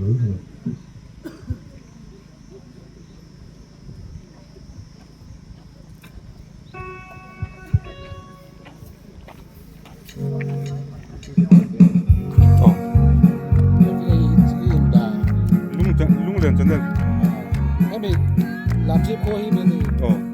mai a ni. Lunglen channel. Hemi Lamchhip khua hi min ni. Oh.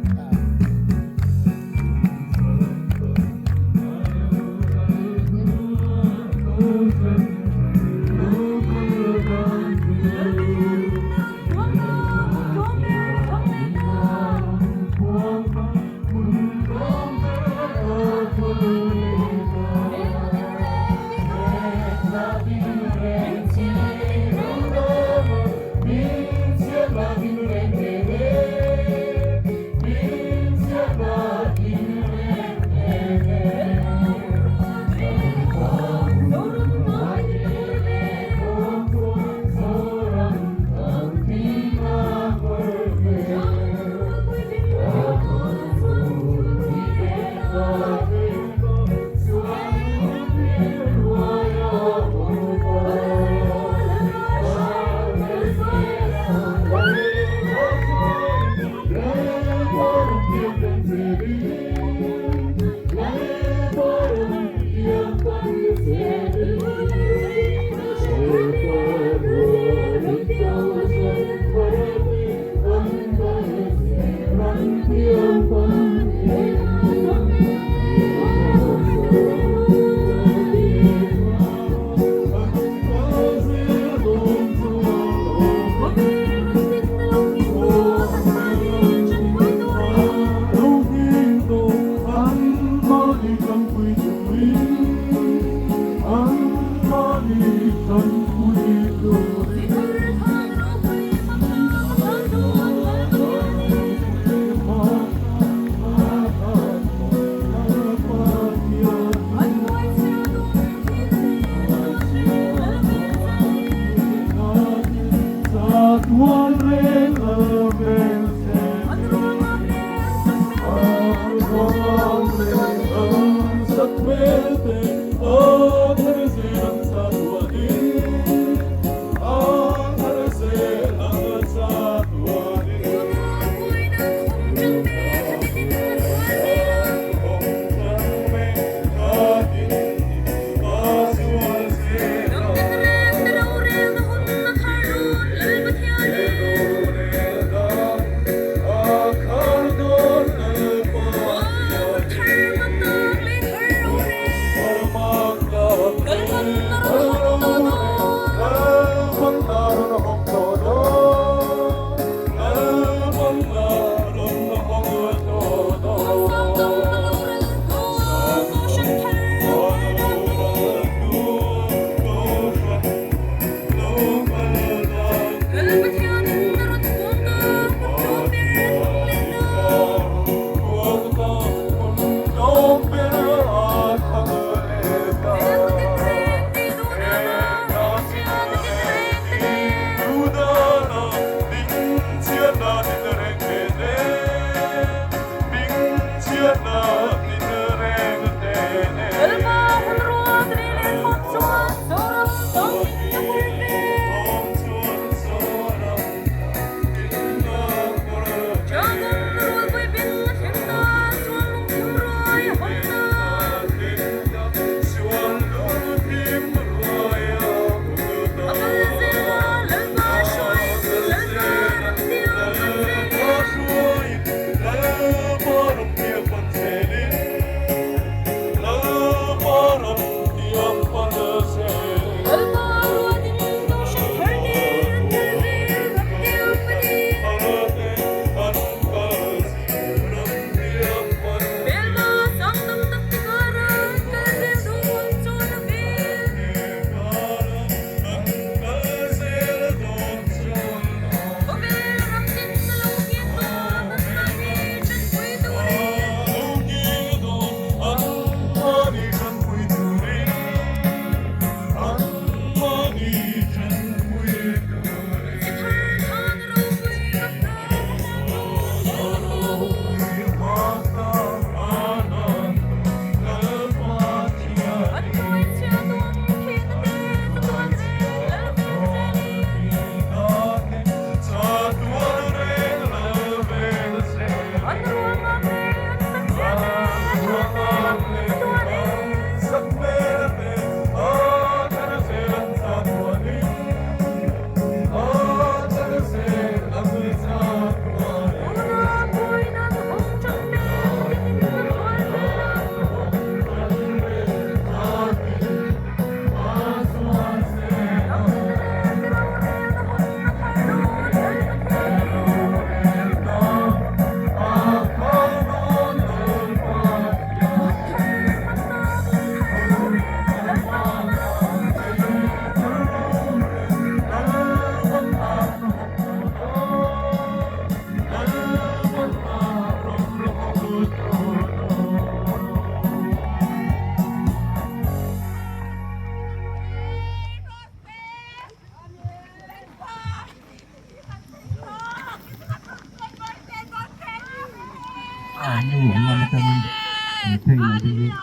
atangin thei lo dingin.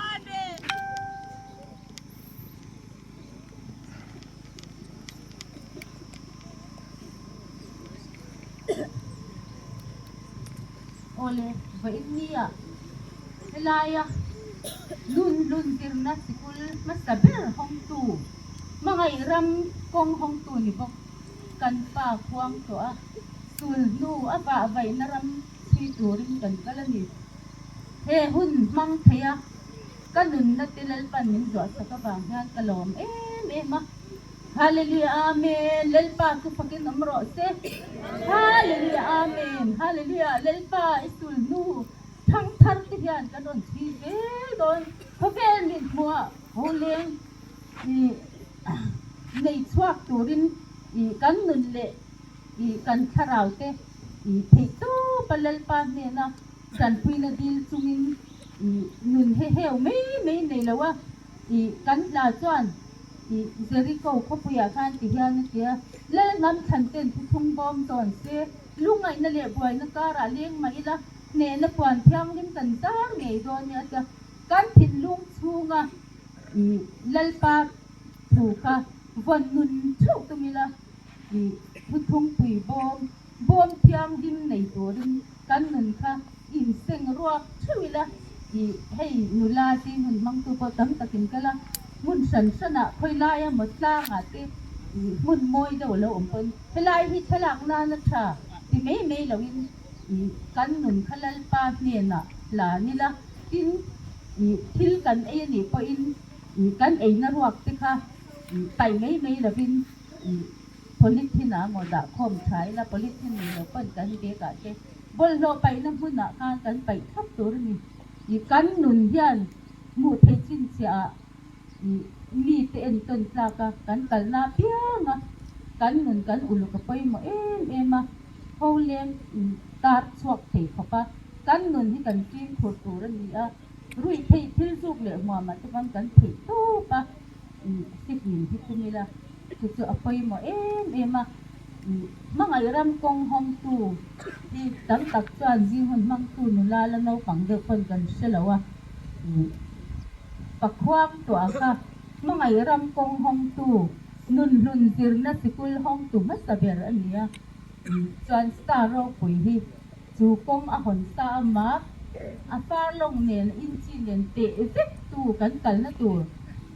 Awle, vawiin nia helaia nun lun zirna sikul hmasa ber hawngtu, hmangaih ram kawng hawngtu ni bawk kan pa khuang tawh a, sul hnu a vah vaihna ram chhui turin kan kal a ni. He hun hmang thei a, ka nunna te Lalpan min zuahsak avang hian ka lawm em em a. Hallelujah Amen Lalpa chu fakin awm rawh se. Hallelujah Amen Hallelujah Lalpa i sul hnu thang thar te hian kan rawn chhui zel dawn khawvel min hmuh ah ho leng i nei chhuak turin i kan nun leh i kan thlarau te i theih tawp a Lalpa hnena tanpuina dil chungin i nun he heu mai mai nei lo a i kan hla chuan I Jeriko khawpuiah khan ti hian a ti a, Lal hnam thlan ten thuthlung bawm tawn se, lungngaihna leh buaina karah leng mah ila, hnehna puan thianghlim kan zar ngei dawn nia a ti a. Kan thinlung chhunga i Lalpa thu kha vawn nun theuh tum ila, i thuthlung pui bawm, bawm thianghlim nei turin kan nun kha inseng ruak theuh ila, i hei nula zing hun hmangtu pawh tam takin kal a, hmun hran hranah khawi laia maw tlangah te i hmun mawi deuh a lo awm pawn helai hi thlalak nana tha ti mai mai loin i kan nun kha Lalpa hnenah hlan ila, tin i thil kan ei anih pawhin i kan eina ruak te kha i paih mai mai lovin i Polythene ah maw dah khawm tha ila, polythene nei lo pawn kan bag ah te bawlhhlawh paihna hmunah khan kan paih thlap tur a ni. I kan nun hian hmuh theih chinchhiah ah i mi te entawn tlak a, kan kalna apiang a kan nun kan uluk a pawimawh em em a, ho leng in tar chhuak thei khawp a, kan nun hi kan fimkhur tur a ni a, ruih theih thil zuk leh hmuam ah te pawn kan theih tawp a. Fihlim hi tum ila, chu chu a pawimawh em em a. Hmangaih ram kawng hawngtu hi tam tak chuan zing hun hmangtu nula la naupang deuh pawn kan hre lo a. Pakhuang tuah kha hmangaih ram kawng hawngtu nunhlun zirna sikul hawngtu hmasa ber a ni a. Chuan star ropui hi chu kawng a hawn sa a map a far lawng nen inchi nen teh vek tu kan kalna tur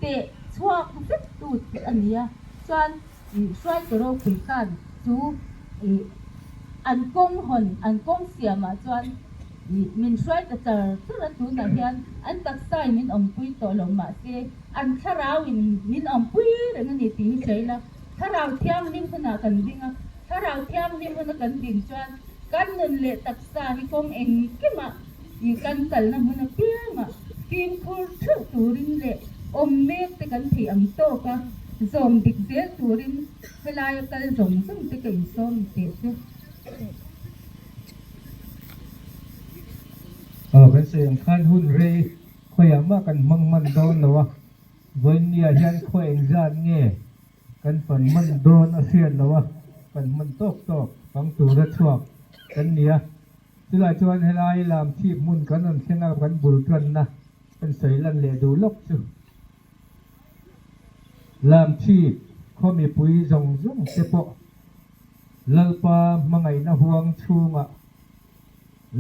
teh chhuak vek tu a ni a, chuan ih hruaitu ropui khan chu ih an kawng hawn an kawng siamah chuan ih min hruai ta char char a, tunah hian an taksa in min awmpui tawh lo mahse an thlarau in min awmpui reng a ni tih hi hria ila thlarau thianghlim hunah kan ding a. Thlarau Thianghlim huna kan din chuan kan nun leh taksa hi kawng engkimah ih kan kalna hmun apiangah fimkhur theuh turin leh awm mek te kan theih ang tawk a, zawm dik zel turin helaia kal zawng zawng te ka insawm teh che. Aw kan sawi ang khan hun rei khawiah mah kan hmang hman dawn lo a, vawiinniah hian khaw engzat nge Kan pan hman dawn a hriat lo a, kan hman tawk tawk fang tura chhuak kan ni a. Chulai chuan helai lam chhip hmun kan rawn thleng a, kan bul tanna kan sawi lan leh duh lawk chu. Lam chhip khaw mipui zawng zawng te pawh Lalpa hmangaihna huang chhungah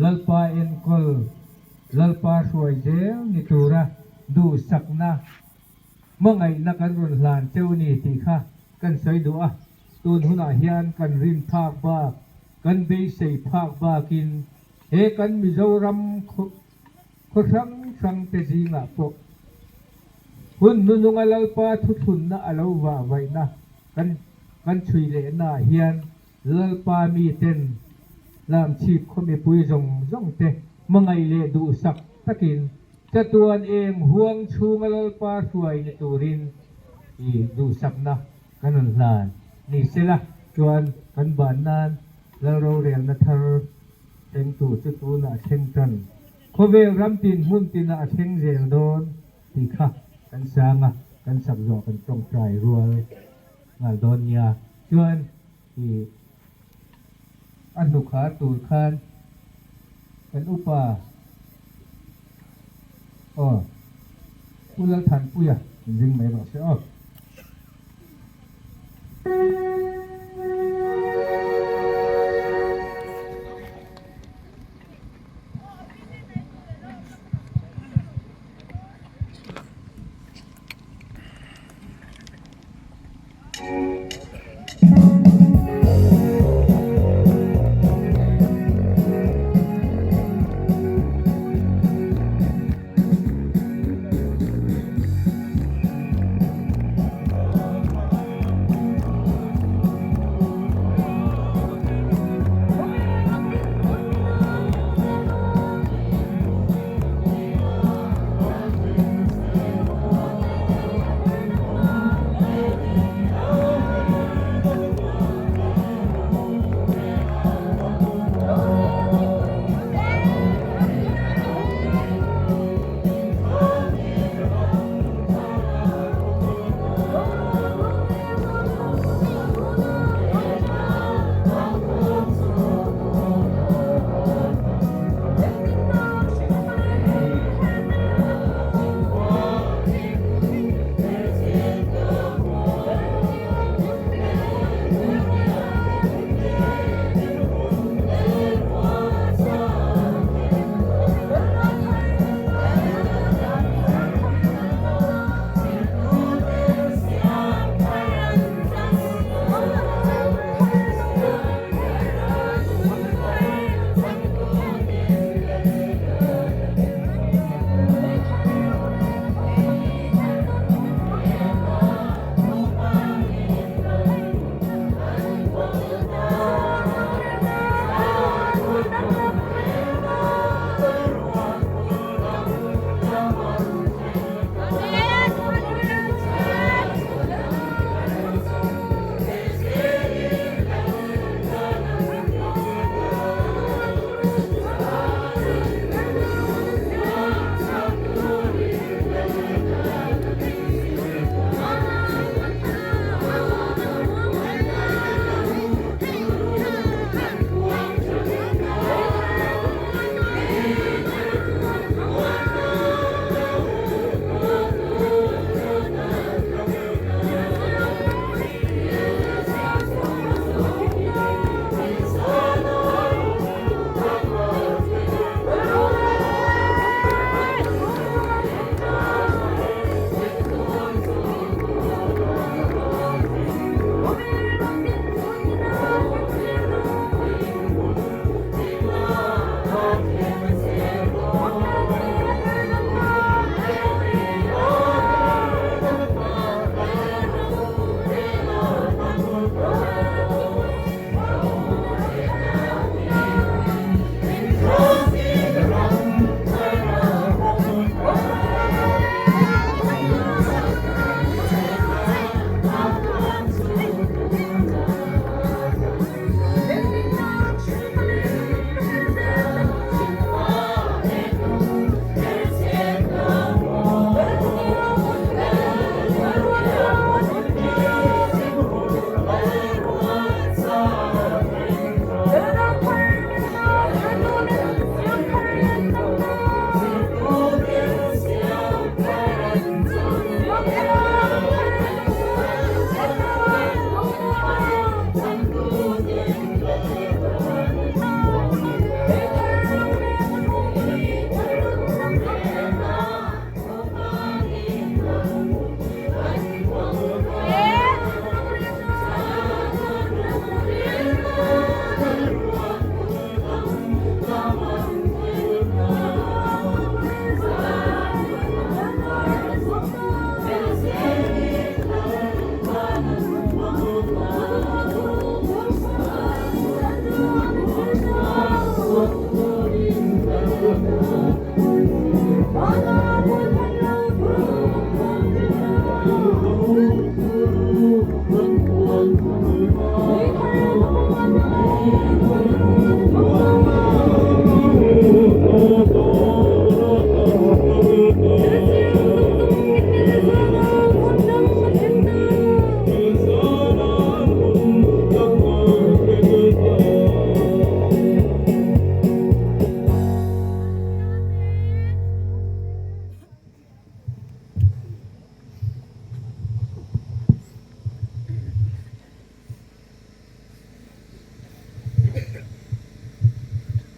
Lalpa enkawl, Lalpa hruai zel ni tura duhsakna Hmangaihna kan rawn hlan cheu ni tih kha kan sawi duh a, tun hunah hian kan rin phak bak, kan beisei phak bakin he kan Mizoram khaw hrang hrang te zingah pawh hun hnununga Lalpa thuthlunna a lo vah vaihna kan kan chhui lehnaah hian Lalpa miten Lamchhip khaw mipui zawng zawng te hmangaih leh duhsak takin chatuan eng huang chhunga Lalpa hruai ni turin i duhsakna kan rawn hlan ni sela chuan kan ban nan Lal rorelna thar thlengtu chu tunah thleng tan khawvel ram tin hmun tinah a thleng zel dawn tih kha kan sang a, kan sak zawh kan tawngtai rual nghal dawn nia chuan i A hnukhar tur khan kan upa Aw. Pu Lalthanpuia inring mai rawh se aw.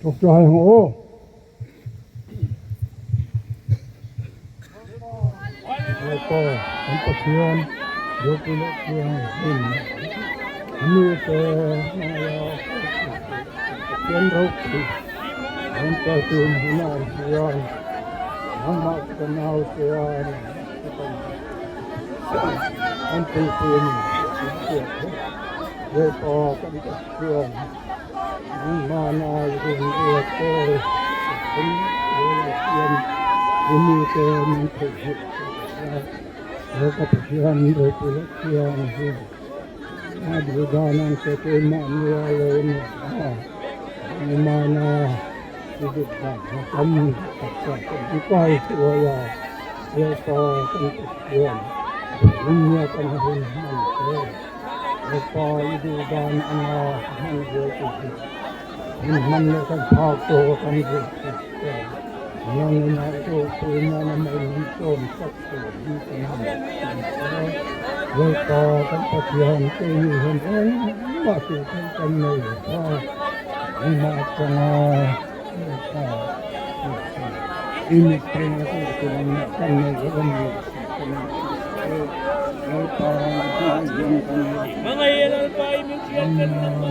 Tawngtai ang aw. Lalpa kan Pathian ropui leh thiang hlim mi te hmangaia Pathian ropui an kaltun hunah hian nangmah ka naute a an puipui Lalpa kan Pathian Lalpa i duh dan anga ka hman buai tur hi min hman leh kan phak tawk a kan buai tur chuan nang inah pawh tuna na mai min sawm sak tur hi kan han ti a. Lalpa kan Pathian keini hian engmah tih theih kan nei lo va, nangmah atanga Lalpa i mit peng a tih tur engmah kan nei lo a ni tih kan han ti a. Lalpa hmai hian kan lo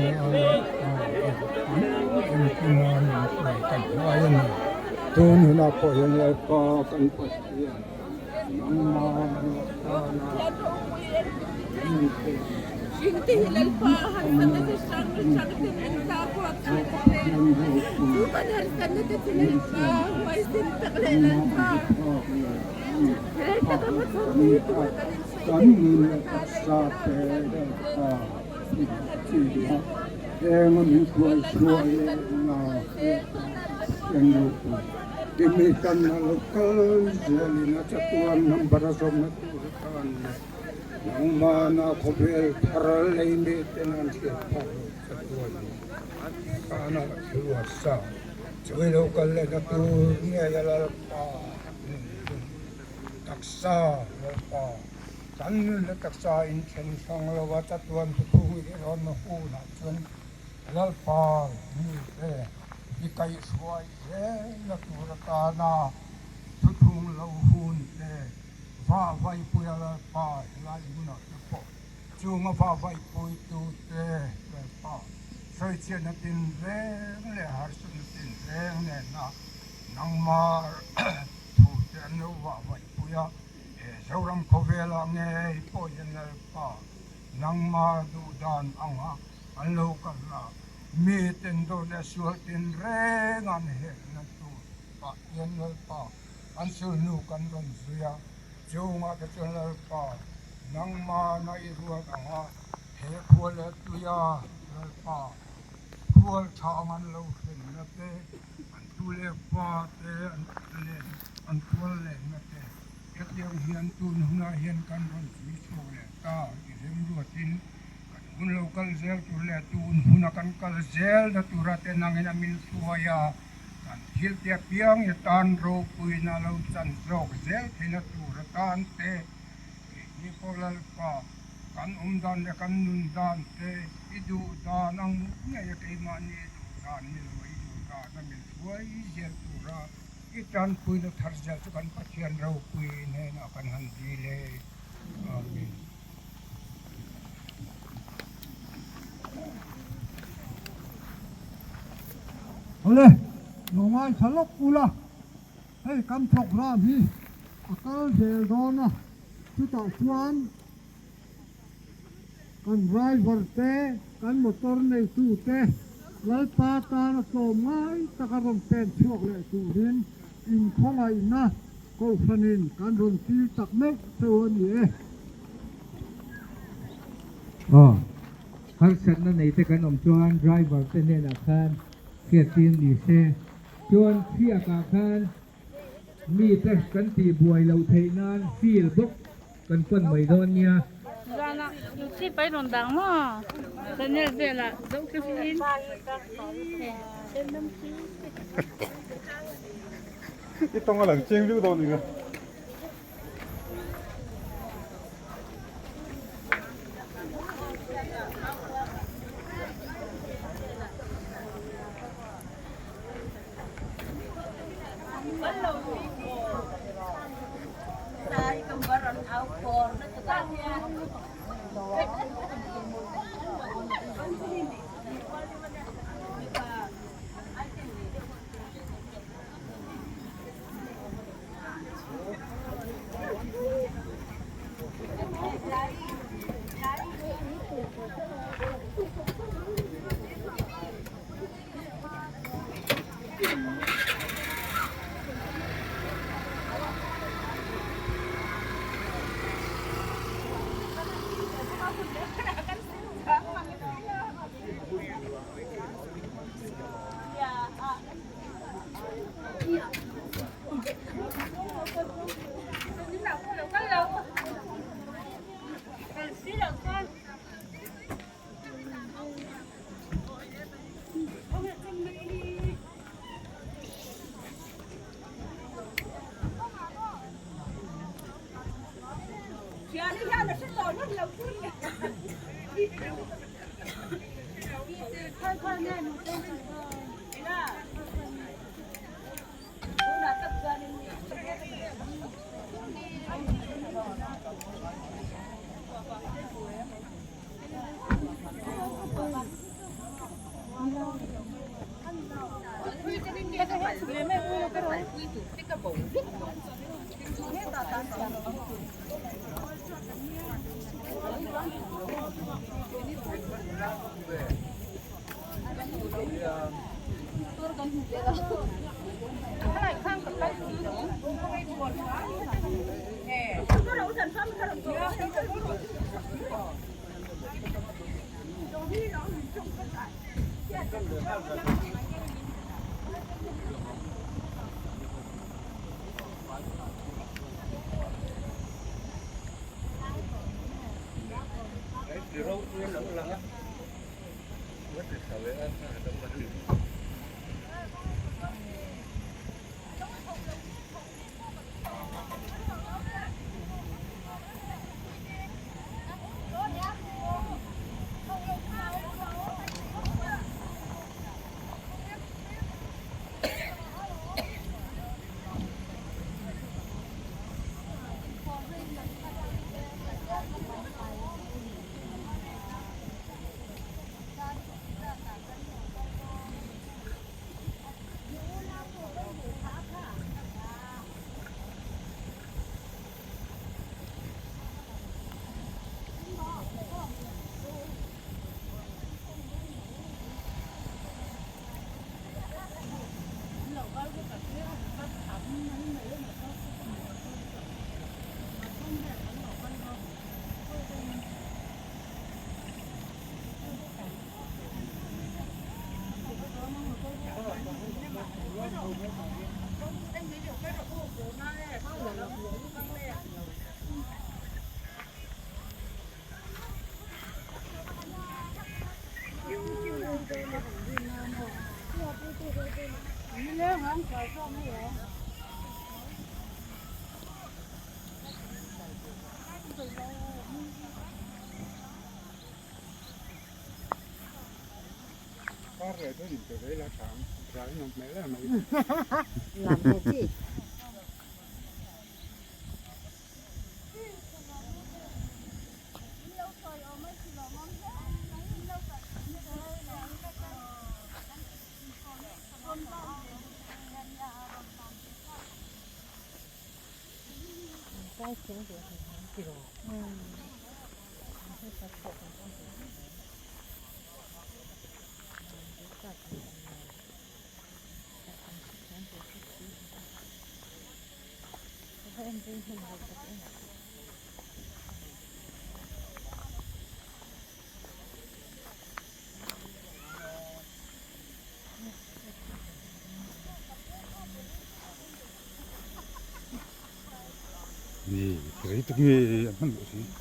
Tun hunah pawh hian Lalpa kan Pathian nangmah tana Kan nun leh taksa te Lalpa a eng a min hruai chhuah leh na Lalpa Pathian ropui i mi tan a lo kal zelin a chatuan number a zawmna tur atan leh nangmahna khawvel thar lei mi ten an hriat phak loh chatuan tana thilruat sa chawi lo kal lehna tur ngei a Lalpa nun hun taksa Lalpa kan nun leh taksa inthen hrang lo a chatuan thuthlung i rawn hunah chuan Lalpa mite i kaihhruai zelna tur atana thuthlung lo hun te va vaipui a Lalpa helai hmunah te pawh chunga va vaipui tute Lalpa sawichhiatna tinreng leh harsatna tinreng nena nangmah thu te an lo va vaipui a, he Zoram khawvelah ngei pawh hian Lalpa nangmah duhdan anga an lo kal a, mi ten dawt leh sual tinreng an helna tur ah hian Lalpa An sulhnu kan rawn zui a, chungah te chuan Lalpa, nangmah na i ruat ang a, he khua leh tuia Lalpa, khual tha ang an lo hrenna te, an tu leh pa te an len an tual lenna te, hetiang hian tun hunah hian kan rawn zui chhuak leh ta i remruatin kan hun lo kal zel tur leh tun huna kan kal zelna tura te nangin a min hruai a. Kan thil te apiang i tan ropuina lo chan zawk zel theihna tur atan te, keini pawh Lalpa kan awm dan leh kan nun dan te i duh dan ang ngei a keimahni i duh dan ni lo i duh dan a min hruai zel tura i tanpuina thar zel chu kan Pathian ropui hnenah kan han dil e. Amen. Awle, lo ngaithla lawk ula, hei kan program hi a kal zel dawn a, chutah chuan kan driver te, kan motor neitu te Lalpa tana tlawm ngai taka rawn pen chhuak leh turin inkhawngaihna Kohhranin kan rawn tir tak meuh cheu a ni e. Aw, harsatna nei te kan awm chuan driver te hnenah khan hriattir ni se. Chuan thiakah khan mi te kan tih buai loh theih nan field bawk kan pan mai dawn nia. Zanah chip a rawn dang maw? Channel velah zoh khi in. I tawng a lang chiang viau dawn nia. Ni rei tak nge an hman loh si.